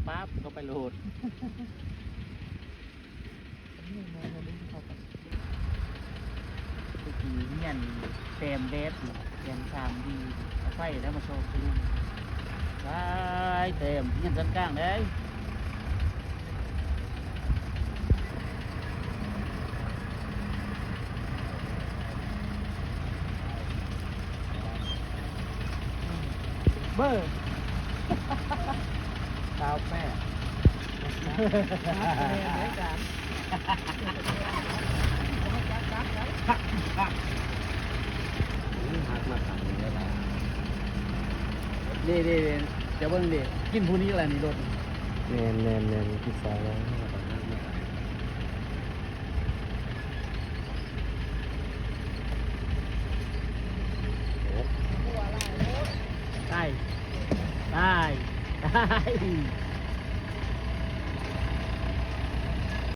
ປັບເຂົ້າໄປໂລດ. ຕະກີ້ຮຽນແຕ້ມແບບ ແຕ່ມສາມດີ ເອົາໄຟແລ້ວມາຊອກຄືນ. ໄດ້ແຕ້ມ ຮຽນຊັ້ນກາງໄດ້. ເບີ ຊາວແປດ ຮັກມາຂັງນີ້ແຫຼະ. ນີ້ໆ ຈະເບິ່ງນີ້ ກິນຜູ້ນີ້ລະນີ້ລົດ. ແມ່ນໆໆ ກິນຊາຍແລ້ວ. ຕາຍ ຕາຍ ຕາຍ.